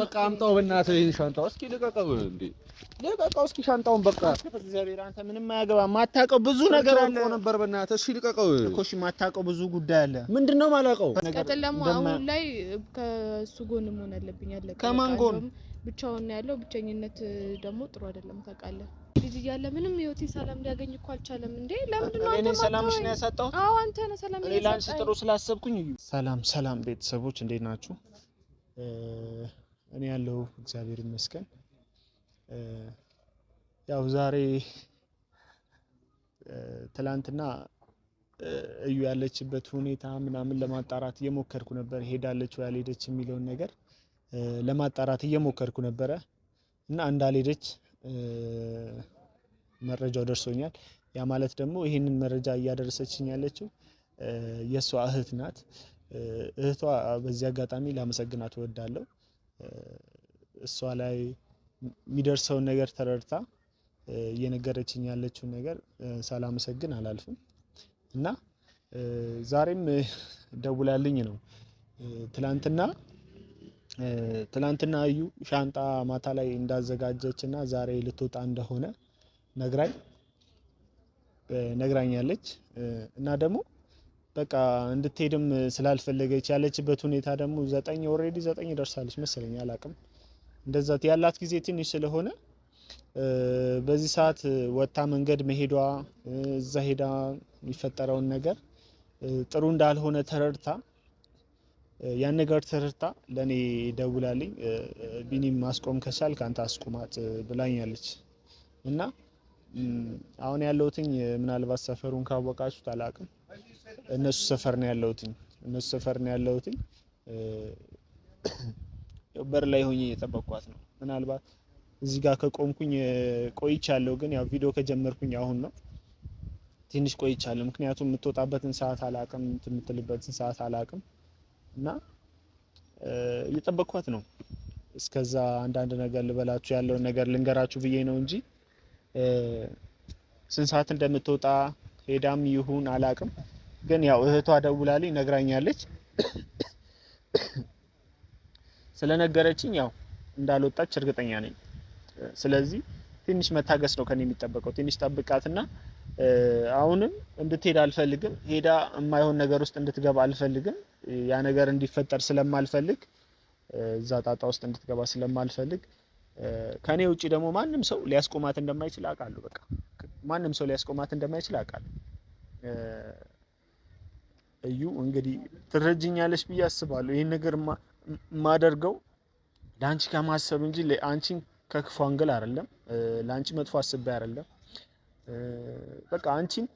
በቃ አምጣው፣ በእናትህ ይሄን ሻንጣው እስኪ ልቀቀው። እንዴ ልቀቀው እስኪ ሻንጣውን በቃ። እግዚአብሔር አንተ ምንም አያገባ። ማታውቀው ብዙ ነገር አለ ነበር። በእናትህ እሺ ልቀቀው እኮ። እሺ ማታውቀው ብዙ ጉዳይ አለ። ምንድነው የማላውቀው? ቀጥል ደግሞ አሁን ላይ ከእሱ ጎን መሆን አለብኝ። አለ ከማን ጎን? ብቻውን ነው ያለው። ብቸኝነት ደግሞ ጥሩ አይደለም ታውቃለህ። ልጅ እያለ ምንም ህይወቴ ሰላም ሊያገኝ እኮ አልቻለም። እንዴ ለምንድን ነው አንተ ሰላምሽ ነው ያሳጣሁት? አዎ አንተ ነህ ሰላም ያሳጣኝ። እኔ ላንቺ ጥሩ ስላሰብኩኝ። እዩ ሰላም ሰላም ቤተሰቦች እንዴት ናችሁ? እኔ ያለው እግዚአብሔር ይመስገን። ያው ዛሬ ትላንትና እዩ ያለችበት ሁኔታ ምናምን ለማጣራት እየሞከርኩ ነበር። ሄዳለች ወይ አልሄደች የሚለውን ነገር ለማጣራት እየሞከርኩ ነበረ እና እንዳልሄደች መረጃው ደርሶኛል። ያ ማለት ደግሞ ይህንን መረጃ እያደረሰችኝ ያለችው የእሷ እህት ናት። እህቷ በዚህ አጋጣሚ ላመሰግናት እወዳለሁ። እሷ ላይ የሚደርሰውን ነገር ተረድታ እየነገረችኝ ያለችውን ነገር ሳላመሰግን አላልፍም። እና ዛሬም ደውላልኝ ነው። ትላንትና ትላንትና እዩ ሻንጣ ማታ ላይ እንዳዘጋጀች እና ዛሬ ልትወጣ እንደሆነ ነግራኝ ነግራኛለች። እና ደግሞ በቃ እንድትሄድም ስላልፈለገች ያለችበት ሁኔታ ደግሞ 9 already 9 ደርሳለች መሰለኝ አላቅም። እንደዛ ያላት ጊዜ ትንሽ ስለሆነ በዚህ ሰዓት ወጥታ መንገድ መሄዷ እዛ ሄዳ የሚፈጠረውን ነገር ጥሩ እንዳልሆነ ተረድታ ያን ነገር ተረድታ ለእኔ ደውላልኝ ቢኒም ማስቆም ከቻልክ አንተ አስቁማት ብላኛለች። እና አሁን ያለሁትኝ ምናልባት ሰፈሩን ካወቃችሁት አላቅም እነሱ ሰፈር ነው ያለሁትኝ እነሱ ሰፈር ነው ያለሁትኝ። በር ላይ ሆኜ እየጠበቅኳት ነው። ምናልባት እዚህ ጋር ከቆምኩኝ ቆይቻለሁ፣ ግን ያው ቪዲዮ ከጀመርኩኝ አሁን ነው ትንሽ ቆይቻለሁ። ምክንያቱም የምትወጣበትን ሰዓት አላቅም፣ የምትልበትን ሰዓት አላቅም እና እየጠበቅኳት ነው። እስከዛ አንዳንድ ነገር ልበላችሁ ያለውን ነገር ልንገራችሁ ብዬ ነው እንጂ ስንት ሰዓት እንደምትወጣ ሄዳም ይሁን አላቅም። ግን ያው እህቷ ደውላልኝ ነግራኛለች። ስለነገረችኝ ያው እንዳልወጣች እርግጠኛ ነኝ። ስለዚህ ትንሽ መታገስ ነው ከኔ የሚጠበቀው። ትንሽ ጠብቃትና አሁንም እንድትሄድ አልፈልግም። ሄዳ የማይሆን ነገር ውስጥ እንድትገባ አልፈልግም። ያ ነገር እንዲፈጠር ስለማልፈልግ፣ እዛ ጣጣ ውስጥ እንድትገባ ስለማልፈልግ፣ ከኔ ውጪ ደግሞ ማንም ሰው ሊያስቆማት እንደማይችል አውቃለሁ። በቃ ማንም ሰው ሊያስቆማት እንደማይችል አውቃለሁ። እዩ እንግዲህ ትረጅኛለሽ ብዬ አስባለሁ። ይህን ነገር ማደርገው ለአንቺ ከማሰብ እንጂ አንቺን ከክፉ angle አይደለም፣ ለአንቺ መጥፎ አስቤ አይደለም። በቃ አንቺን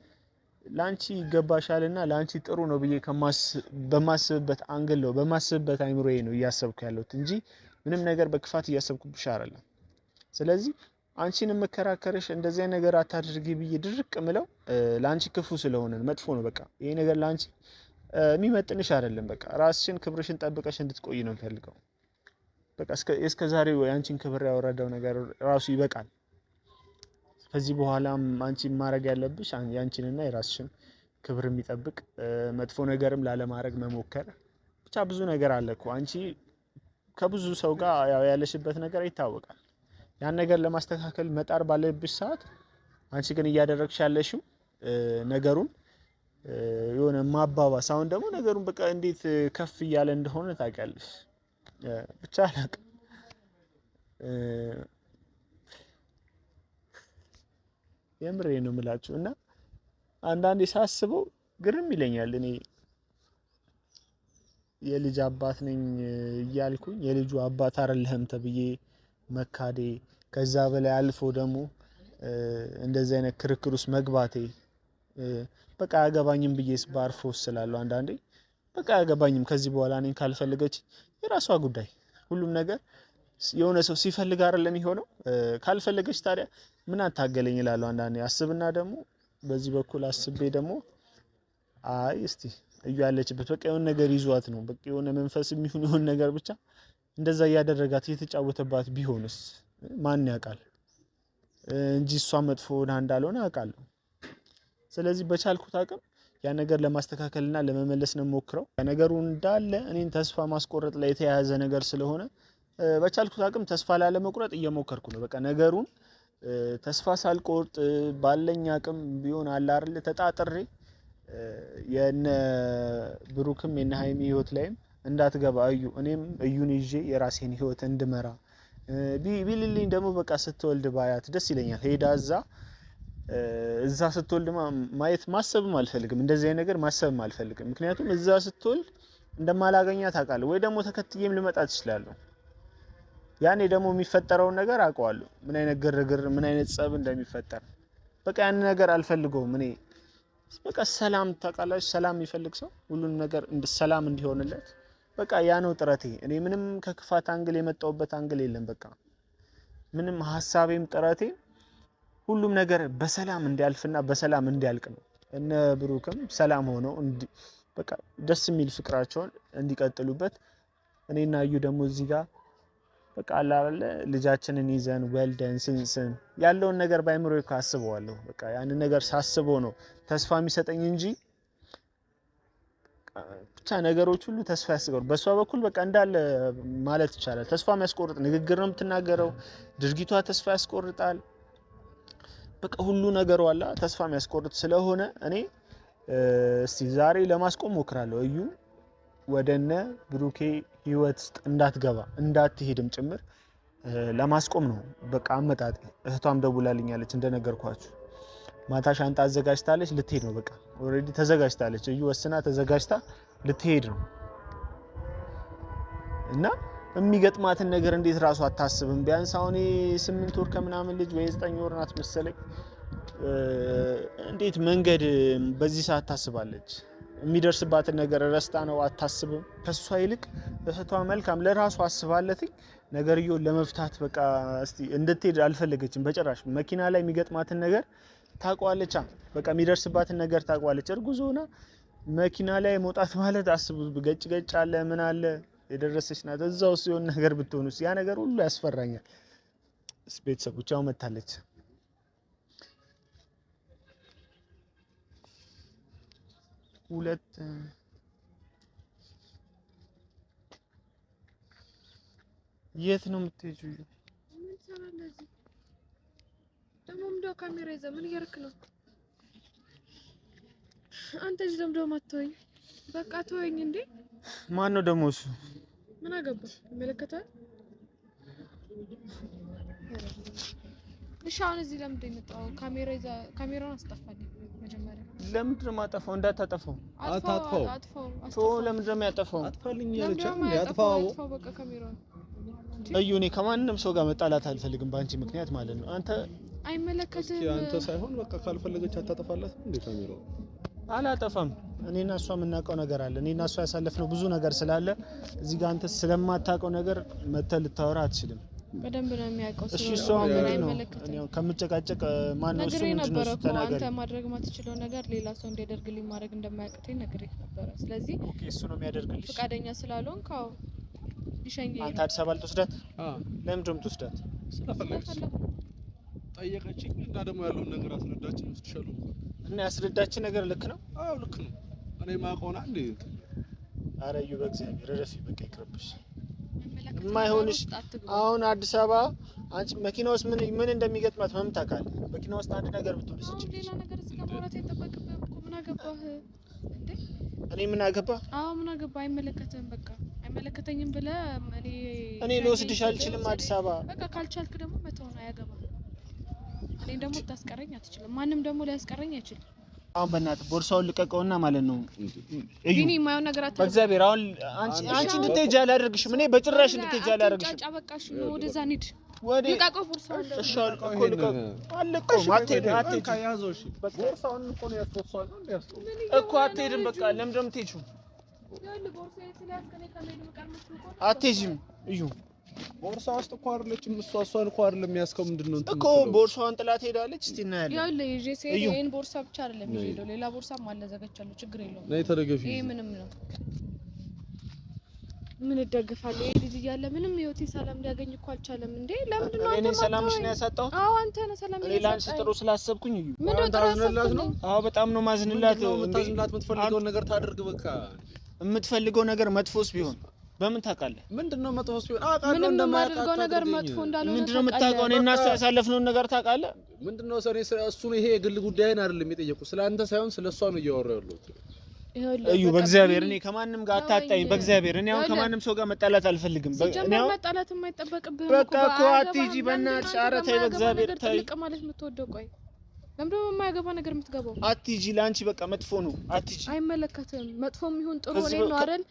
ለአንቺ ይገባሻልና ለአንቺ ጥሩ ነው ብዬ በማስብበት angle ነው በማስብበት አይምሮዬ ነው እያሰብኩ ያለሁት እንጂ ምንም ነገር በክፋት እያሰብኩብሽ አይደለም። ስለዚህ አንቺን የምከራከርሽ እንደዚህ ነገር አታድርጊ ብዬ ድርቅ ምለው ለአንቺ ክፉ ስለሆነ መጥፎ ነው። በቃ ይሄ ነገር ለአንቺ የሚመጥንሽ አይደለም። በቃ ራስሽን ክብርሽን ጠብቀሽ እንድትቆይ ነው የምፈልገው። በቃ እስከ ዛሬው የአንቺን ክብር ያወረደው ነገር ራሱ ይበቃል። ከዚህ በኋላም አንቺ ማድረግ ያለብሽ የአንቺንና የራስሽን ክብር የሚጠብቅ መጥፎ ነገርም ላለማድረግ መሞከር። ብቻ ብዙ ነገር አለ እኮ አንቺ ከብዙ ሰው ጋር ያው ያለሽበት ነገር ይታወቃል። ያን ነገር ለማስተካከል መጣር ባለብሽ ሰዓት አንቺ ግን እያደረግሽ ያለሽው ነገሩን የሆነ ማባባስ። አሁን ደግሞ ነገሩን በቃ እንዴት ከፍ እያለ እንደሆነ ታውቂያለሽ። ብቻ አላውቅም። የምሬ ነው የምላችሁ እና አንዳንዴ ሳስበው ግርም ይለኛል። እኔ የልጅ አባት ነኝ እያልኩኝ የልጁ አባት አይደለህም ተብዬ መካዴ፣ ከዛ በላይ አልፎ ደግሞ እንደዚህ አይነት ክርክር ውስጥ መግባቴ፣ በቃ አያገባኝም ብዬ ባርፎ ስላለሁ አንዳንዴ በቃ አያገባኝም ከዚህ በኋላ እኔን ካልፈለገች የራሷ ጉዳይ። ሁሉም ነገር የሆነ ሰው ሲፈልግ አይደለም የሚሆነው። ካልፈለገች ታዲያ ምን አታገለኝ እላለሁ አንዳንዴ አስብና ደግሞ በዚህ በኩል አስቤ ደግሞ አይ እስቲ እዩ ያለችበት በቃ የሆነ ነገር ይዟት ነው በቃ የሆነ መንፈስ የሚሆን የሆነ ነገር ብቻ እንደዛ እያደረጋት እየተጫወተባት ቢሆንስ ማን ያውቃል? እንጂ እሷ መጥፎ ሆና እንዳልሆነ አውቃለሁ። ስለዚህ በቻልኩት አቅም ያ ነገር ለማስተካከልና ለመመለስ ነው የምሞክረው። ነገሩ እንዳለ እኔን ተስፋ ማስቆረጥ ላይ የተያያዘ ነገር ስለሆነ በቻልኩት አቅም ተስፋ ላለመቁረጥ እየሞከርኩ ነው። በቃ ነገሩን ተስፋ ሳልቆርጥ ባለኝ አቅም ቢሆን አለ አይደል ተጣጥሬ የነ ብሩክም የነ ሀይሚ ህይወት ላይም እንዳትገባ እዩ፣ እኔም እዩን ይዤ የራሴን ህይወት እንድመራ ቢልልኝ ደግሞ በቃ ስትወልድ ባያት ደስ ይለኛል። ሄዳ እዛ ስትወልድ ማየት ማሰብም አልፈልግም። እንደዚህ አይነት ነገር ማሰብም አልፈልግም። ምክንያቱም እዛ ስትወልድ እንደማላገኛት አውቃለሁ፣ ወይ ደግሞ ተከትዬም ልመጣ ትችላለሁ። ያኔ ደግሞ የሚፈጠረውን ነገር አውቀዋለሁ፣ ምን አይነት ግርግር፣ ምን አይነት ጸብ እንደሚፈጠር። በቃ ያን ነገር አልፈልገውም እኔ በቃ ሰላም ታውቃላችሁ፣ ሰላም የሚፈልግ ሰው ሁሉንም ነገር ሰላም እንዲሆንለት በቃ ያ ነው ጥረቴ። እኔ ምንም ከክፋት angle የመጣሁበት angle የለም። በቃ ምንም ሀሳቤም ጥረቴ ሁሉም ነገር በሰላም እንዲያልፍና በሰላም እንዲያልቅ ነው። እነ ብሩክም ሰላም ሆነው በቃ ደስ የሚል ፍቅራቸውን እንዲቀጥሉበት እኔና እዩ ደግሞ እዚህ ጋር በቃ አለ አይደለ ልጃችንን ይዘን ወልደን ስንስም ያለውን ነገር ባይምሮ አስበዋለሁ። በቃ ያንን ነገር ሳስበው ነው ተስፋ የሚሰጠኝ እንጂ ብቻ ነገሮች ሁሉ ተስፋ ያስቀሩ። በእሷ በኩል በቃ እንዳለ ማለት ይቻላል ተስፋ የሚያስቆርጥ ንግግር ነው የምትናገረው። ድርጊቷ ተስፋ ያስቆርጣል። በቃ ሁሉ ነገሯ አላ ተስፋ የሚያስቆርጥ ስለሆነ እኔ እስቲ ዛሬ ለማስቆም ሞክራለሁ። እዩ ወደነ ብሩኬ ህይወት ውስጥ እንዳትገባ እንዳትሄድም ጭምር ለማስቆም ነው በቃ አመጣጤ። እህቷም ደውላልኛለች እንደነገርኳችሁ ማታ ሻንጣ አዘጋጅታለች፣ ልትሄድ ነው። በቃ already ተዘጋጅታለች። እዩ ወስና ተዘጋጅታ ልትሄድ ነው እና የሚገጥማትን ነገር እንዴት እራሱ አታስብም? ቢያንስ አሁን 8 ወር ከምናምን ልጅ ወይ 9 ወር ናት መሰለኝ። እንዴት መንገድ በዚህ ሰዓት ታስባለች? የሚደርስባትን ነገር ረስታ ነው አታስብም። ከሷ ይልቅ እህቷ መልካም ለራሱ አስባለትኝ ነገርየውን ለመፍታት በቃ እስቲ እንድትሄድ አልፈለገችም በጭራሽ። መኪና ላይ የሚገጥማትን ነገር ታውቀዋለች። በቃ የሚደርስባትን ነገር ታውቀዋለች። እርጉዝ ሆና መኪና ላይ መውጣት ማለት አስቡ፣ ገጭ ገጭ አለ ምን አለ የደረሰች ናት። እዛው ሲሆን ነገር ብትሆኑስ ያ ነገር ሁሉ ያስፈራኛል። ቤተሰቦች ያው መታለች። ሁለት የት ነው የምትሄጂው? ምን ትሰራለህ እዚህ? ደግሞ ምንድነው ካሜራ ይዘህ ምን እያደረክ ነው አንተ? እዚህ ደግሞ አትተወኝ፣ በቃ ተወኝ። እንዴ ማን ነው ደግሞ እሱ? ምን አገባ? ይመለከታል። እሺ አሁን እዚህ ለምንድን ነው የመጣው? ካሜራ ይዘህ ካሜራውን አስጠፋልኝ መጀመሪያ። ለምንድን ነው የማጠፋው? እንዳታጠፋው። አታጥፋው። ተወው። ለምንድን ነው የሚያጠፋው? አጥፋልኝ ያለች አጥፋው። በቃ ካሜራውን እዩ፣ እኔ ከማንም ሰው ጋር መጣላት አልፈልግም በአንቺ ምክንያት ማለት ነው። አንተ አይመለከትም። አንተ ሳይሆን በቃ ካልፈለገች አታጠፋላት እንዴ ካሜራው? አላጠፋም። እኔና እሷ የምናውቀው ነገር አለ። እኔና እሷ ያሳለፍነው ብዙ ነገር ስላለ እዚህ ጋር አንተ ስለማታውቀው ነገር መተህ ልታወራ አትችልም። በደንብ ነው የሚያውቀው። እሺ እሷ ምንድን ነው ከምጨቃጨቅ ማነው እሱ? ምንድን ነው እሱ? ተናገሪ። አንተ ማድረግ ማትችለው ነገር ሌላ ሰው እንዲያደርግልኝ ማድረግ እንደማያቅተኝ ነግሬህ ነበረ። ስለዚህ okay፣ እሱ ነው የሚያደርግልሽ። ፈቃደኛ ስላልሆንክ አዎ፣ ሊሸኘኝ አንተ አዲስ አበባ ልትወስዳት? ለምንድን ነው የምትወስዳት? ስለፈለገች ጠየቀችኝ እና ደግሞ ያለውን ነገር አስረዳችኝ። ወስድሻለሁ እና ያስረዳችን ነገር ልክ ነው? አዎ ልክ ነው። እኔ የማውቀውን አንዴ እንትን ኧረ እዩ በእግዚአብሔር እረፊ፣ በቃ ይቅርብሽ። የማይሆንሽ አሁን አዲስ አበባ አንቺ መኪና ውስጥ ምን ምን እንደሚገጥማት ምን ታውቃለህ? መኪና ውስጥ አንድ ነገር ብትሆንስ? አሁን ሌላ ነገር እዚህ ጋር ማውራት አይጠበቅብህም እኮ። ምን አገባህ እንዴ? እኔ ምን አገባ? አዎ ምን አገባ? አይመለከትህም። በቃ አይመለከተኝም ብለህ እኔ ልወስድሽ አልችልም አዲስ አበባ። በቃ ካልቻልክ ደግሞ መተው ነው፣ አያገባህም። እኔ ደግሞ ልታስቀረኝ አትችልም። ማንም ደግሞ ሊያስቀረኝ አይችልም። አሁን በእናትህ ቦርሳውን ልቀቀውና ማለት ነው እዩ፣ ቢኒ የማየውን ነገር አታድርግ። በእግዚአብሔር አሁን አንቺ አንቺ እንድትሄጂ አላደርግሽም። እኔ በጭራሽ እንድትሄጂ አላደርግሽም። አትንጫጫ፣ በቃ እሺ፣ ነው ወደዛ እንሂድ። ወዴ? ልቀቀው ቦርሳውን። እሺ እኮ ልቀቅ። አልለቀውም። አትሄድም፣ አትሄጂም ያዘው። እሺ ቦርሳውን እኮ ነው ያዝከው፣ እሷ ነው እንደ ያዝከው እኮ አትሄድም። በቃ ለምንድን ነው የምትሄጂው? አትሄጂም እዩ ቦርሳ ውስጥ እኮ አይደለችም እሷ። እሷን እኮ አይደለም ያዝከው። ምንድን ነው እንትን እኮ ቦርሳዋን ጥላ ትሄዳለች። እስቲ እናያለን። ይኸውልህ ይዤ ስሄድ እዩ። ይሄን ቦርሳ ብቻ አይደለም ይዤ ሄደው ሌላ ቦርሳም አለ ዘጋቻለሁ። ችግር የለውም። ነይ ተደገፊ። ይሄ ምንም ነው። ምን እደግፋለሁ? ይሄ ልጅ እያለ ምንም ህይወቴ ሰላም ሊያገኝ እኮ አልቻለም። እንዴ ለምንድን ነው እኔ አንተ ነኝ ሰላምሽን ማታወኝ? ያሳጣሁት? አዎ አንተ ነህ ሰላም እኔ ለአንቺ ጥሩ ስላሰብኩኝ እዩ። ምንድን ነው ጥሩ አዝነላት ነው? ያሰብኩልኝ? አዎ በጣም ነው ማዝንላት። ምንድን ነው የምታዝንላት? የምትፈልገውን ነገር ታድርግ በቃ። የምትፈልገው ነገር መጥፎስ ቢሆን በምን ታውቃለህ? ምንድነው መጥፎ ሲሆን አውቃለሁ። ምንም የማደርገው ነገር መጥፎ እንዳልሆነ ምንድነው የምታውቀው? እኔ እና እሱ ያሳለፍነውን ነገር ታውቃለህ? ምንድነው ሰኔ እሱን ይሄ የግል ጉዳይን አይደለም የጠየቁት፣ ስለ አንተ ሳይሆን ስለ እሷ ነው እያወራሁ ያለሁት። እዩ በእግዚአብሔር እኔ ከማንም ጋር አታጣኝ። በእግዚአብሔር እኔ አሁን ከማንም ሰው ጋር መጣላት አልፈልግም። ሲጀመር መጣላት የማይጠበቅብህ በቃ እኮ አትሂጂ፣ በእናትሽ ኧረ ተይ፣ በእግዚአብሔር ተይ። ጥልቅ ማለት የምትወደው ቆይ ለምንድን ነው የማያገባ ነገር የምትገባው? አትሂጂ፣ ለአንቺ በቃ መጥፎ ነው። አትሂጂ፣ አይመለከትም። መጥፎም ይሁን ጥሩ እኔ ነው አይደል?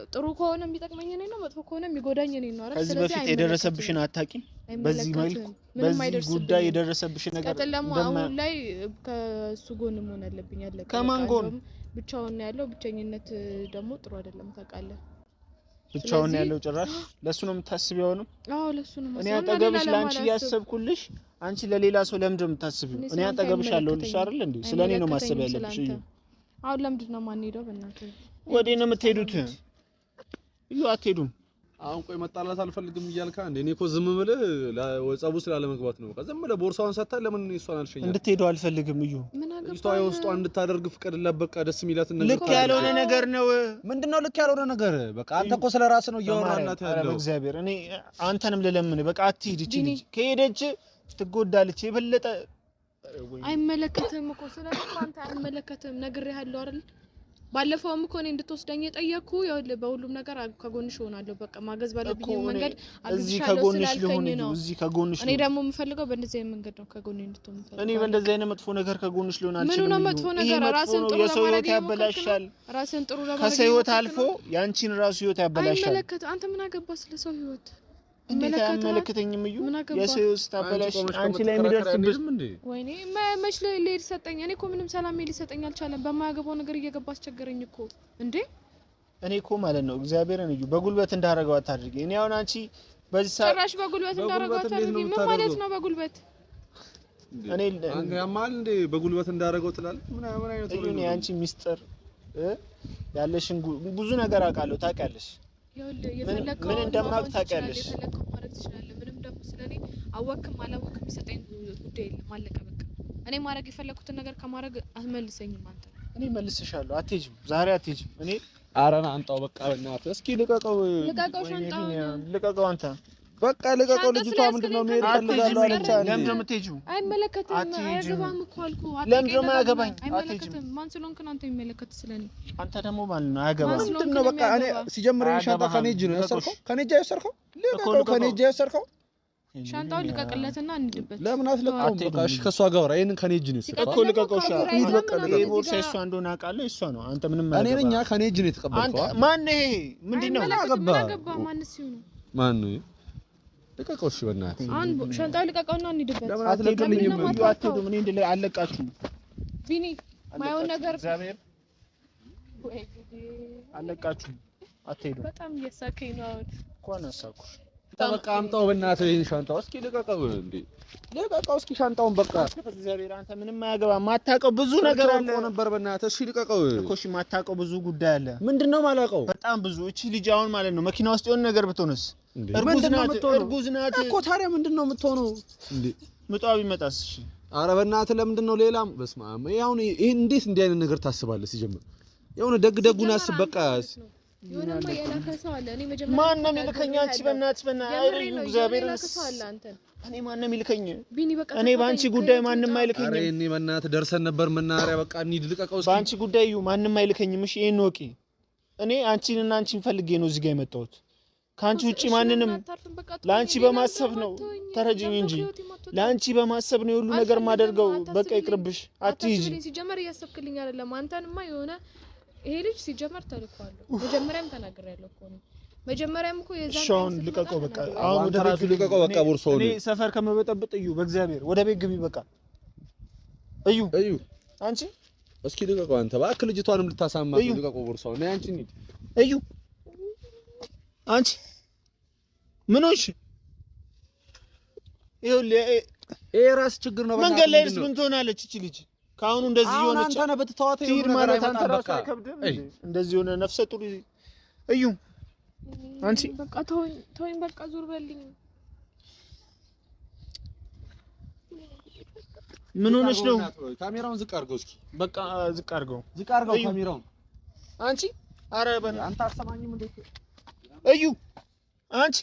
ጥሩ ከሆነ የሚጠቅመኝ እኔ ነው፣ መጥፎ ከሆነ የሚጎዳኝ እኔ ነው አይደል? ከዚህ በፊት የደረሰብሽን አታውቂም። በዚህ መልኩ በዚህ ጉዳይ የደረሰብሽን ነገር ቀጥል። ደግሞ አሁን ላይ ከእሱ ጎን መሆን አለብኝ። አለቀ። ከማን ጎን? ብቻውን ነው ያለው። ብቸኝነት ደግሞ ጥሩ አይደለም ታውቃለህ። ብቻውን ያለው ጭራሽ ለሱ ነው የምታስቢው? አሁንም አዎ ለሱ ነው። እኔ አጠገብሽ ለአንቺ እያሰብኩልሽ፣ አንቺ ለሌላ ሰው ለምንድን ነው የምታስቢው? እኔ አጠገብሽ አለሁልሽ አይደል እንዴ? ስለ እኔ ነው ማሰብ ያለብሽ። እዩ አሁን ለምንድን ነው የማንሄደው? በእናትህ ወዴት ነው የምትሄዱት? እዩ አትሄዱም። አሁን ቆይ መጣላት አልፈልግም እያልካ እንዴ? እኔ እኮ ዝም ብለህ ጸቡ ስላለመግባት ነው። በቃ ዝም ብለህ ቦርሳዋን ሰጥተህ ለምን እሷን አልሸኛትም? እንድትሄዱ አልፈልግም። እዩ እሷ የውስጧን እንድታደርግ ፍቀድላት። በቃ ደስ የሚላትን ነገር ልክ ያልሆነ ነገር ነው። ምንድነው ልክ ያልሆነ ነገር? በቃ አንተ እኮ ስለ ራስህ ነው እያወራህላት ያለው። እግዚአብሔር እኔ አንተንም ልለምን በቃ አትሂድ። እቺ ልጅ ከሄደች ትጎዳለች የበለጠ። አይመለከትህም እኮ ስለዚህ አንተ አይመለከትህም። ነግሬሃለሁ አይደል? ባለፈውም እኮ እኔ እንድትወስደኝ የጠየቅኩ ይኸውልህ፣ በሁሉም ነገር ከጎንሽ እሆናለሁ። በቃ ማገዝ ባለብኝ መንገድ አግዝሻለሁ ስላልከኝ ነው። እዚህ ከጎንሽ እኔ ደግሞ የምፈልገው በእንደዚህ አይነት መንገድ ነው ከጎኔ እንድትሆን የምፈልገው። እኔ በእንደዚህ አይነት መጥፎ ነገር ከጎንሽ ሊሆን አልችልም። ምኑ ነው መጥፎ ነገር? ራስን ጥሩ ለማድረግ ያበላሻል። ራስን ጥሩ ለማድረግ ከሰው ህይወት አልፎ ያንቺን ራሱ ህይወት ያበላሻል። አይመለከትም። አንተ ምን አገባ ስለ ሰው ህይወት? እንዴት አይመለከተኝም? እዩ የሰው ህይወት ስታበላሽ አንቺ ላይ የሚደርስብሽ ወይኔ መች ልሄድ ሰጠኝ። እኔ እኮ ምንም ሰላም ሊሰጠኝ አልቻለም። በማያገባው ነገር እየገባ አስቸገረኝ እኮ እንዴ። እኔ እኮ ማለት ነው እግዚአብሔርን እዩ በጉልበት እንዳደረገው አታድርጊ። እኔ አሁን አንቺ በዚህ ሰዓት ጭራሽ በጉልበት እንዳደረገው አታድርጊ። ምን ማለት ነው በጉልበት? እኔ ያማል እንዴ በጉልበት እንዳደረገው ትላለህ? ምን አይነት እዩ እኔ አንቺ ሚስጥር ያለሽን ብዙ ነገር አውቃለሁ። ታውቂያለሽ ምን እንደማውቅ ታውቂያለሽ። የፈለከው ማድረግ ትችላለህ። ምንም ደግሞ ስለኔ አወክም አላወክም የሚሰጠኝ ጉዳይ የለም። አለቀ በቃ። እኔ ማድረግ የፈለኩትን ነገር ከማድረግ አትመልሰኝም አንተ። እኔ መልስሻለሁ። አትሄጂም፣ ዛሬ አትሄጂም። እኔ ኧረ ና አንጣው በቃ በእናትህ እስኪ ልቀቀው፣ ልቀቀው፣ ሻንጣውን ልቀቀው። አንተ በቃ ልቀቀው። ልጅቷ ምንድን ነው መሄድ እፈልጋለሁ አለች። ለምንድን ነው የምትሄጂው? አይመለከትም። አያገባህም እኮ አልኩህ። ለምንድን ነው የማያገባኝ? አይመለከትም። ማን ስለሆንክ ነው አንተ የሚመለከት ስለኔ? አንተ ደግሞ ማን ነው? አያገባህም። ምንድን ነው በቃ እኔ ሲጀምር ሻንጣ ከኔ እጅ ነው የወሰድከው። ከኔ እጅ የወሰድከው ልቀቀው። ከኔ እጅ የወሰድከው ሻንጣውን ልቀቅለትና እንሂድበት። ለምን አትለቀውም? በቃ እሺ፣ ከእሷ ጋር አውራ። ይሄንን ከኔ እጅ ነው የወሰድከው እኮ ልቀቀው። ሂድ በቃ ልቀቀው። ይሄ ቦርሳ የእሷ እንደሆነ አውቃለሁ። የእሷ ነው። አንተ ምንም እኔ ነኝ ከኔ እጅ ነው የተቀበልከው። ማን ነው ይሄ? ምንድን ነው? አገባ ማንስ ይሁን ማን ነው? ልቀቀው። እሺ በእናትህ አሁን ሻንጣውን ልቀቀውና እንሂድበት። ለምን አትለቅልኝም? አትሄዱም። እኔ እንደ አለቃችሁም ቢኒ ማየውን ነገር እግዚአብሔር አለቃችሁም። አትሄዱም። በጣም እያሳከኝ ነው አሁን። እንኳን አሳኩሽ። በቃ አምጣው በእናትህ ይሄን ሻንጣው እስኪ ልቀቀው። እንዴ ልቀቀው እስኪ ሻንጣውን በቃ እግዚአብሔር አንተ ምንም አያገባ። ማታውቀው ብዙ ነገር አለ ነበር። በእናትህ እሺ ልቀቀው እኮ እሺ። ማታውቀው ብዙ ጉዳይ አለ። ምንድነው የማላውቀው? በጣም ብዙ። እቺ ልጅ አሁን ማለት ነው መኪና ውስጥ የሆነ ነገር ብትሆንስ? እርጉዝ ናት፣ እርጉዝ ናት እኮ። ታዲያ ምንድነው የምትሆነው እንዴ? ምጧ ቢመጣስ? እሺ ኧረ በእናትህ ለምንድን ነው ሌላም? በስመ አብ። ይሄ አሁን ይሄ እንዴት እንዲህ አይነት ነገር ታስባለህ? ሲጀምር የሆነ ደግ ደጉን አስብ በቃ። ማን ነው የሚልከኝ? አንቺ በእናትሽ በእናትሽ እግዚአብሔር እኔ ማን ነው የሚልከኝ? እኔ በአንቺ ጉዳይ ማንም አይልከኝም። ኧረ እኔ በእናትህ ደርሰን ነበር መናኸሪያ። በቃ እንሂድ፣ ልቀቀው እስኪ። በአንቺ ጉዳይ እዩ ማንም አይልከኝም። እሺ ይሄን ወቂ። እኔ አንቺንና አንቺን ፈልጌ ነው እዚህ ጋር የመጣሁት። ከአንቺ ውጪ ማንንም ለአንቺ በማሰብ ነው። ተረጅኝ እንጂ ለአንቺ በማሰብ ነው የሁሉ ነገር ማደርገው። በቃ ይቅርብሽ፣ አትሂጂ። ሲጀመር እያሰብክልኝ አይደለም። አንተንማ የሆነ ይሄ ልጅ ሲጀመር ተልኳለሁ። መጀመሪያም ተናግሬያለሁ እኮ ነው። መጀመሪያም እኮ የዛን እሺ፣ አሁን ልቀቀው በቃ። አሁን ወደ ቤት ልቀቀው በቃ። ቦርሳውን እኔ ሰፈር ከመበጠብጥ እዩ፣ በእግዚአብሔር ወደ ቤት ግቢ በቃ። እዩ እዩ፣ አንቺ እስኪ ልቀቀው አንተ እባክህ፣ ልጅቷንም ልታሳማት ልቀቀው ቦርሳውን። ነይ አንቺ እንሂድ። እዩ አንቺ ምን ሆንሽ? ይኸውልህ ይሄ ራስ ችግር ነው። መንገድ ላይ ምን ትሆናለች እቺ ልጅ? ከአሁኑ እንደዚህ የሆነች አንተ ነህ ብትተዋት ትሂድ ማለት አንተ ራሱ አይከብድም? እንደዚህ የሆነ ነፍሰ ጡር እዩ አንቺ በቃ ተወኝ፣ ተወኝ፣ በቃ ዞር በልኝ። ምን ሆነሽ ነው? ካሜራውን ዝቅ አድርገው እስኪ። በቃ ዝቅ አድርገው፣ ዝቅ አድርገው ካሜራውን። አንቺ ኧረ በእናትህ አንተ አትሰማኝም እንዴ? እዩ አንቺ።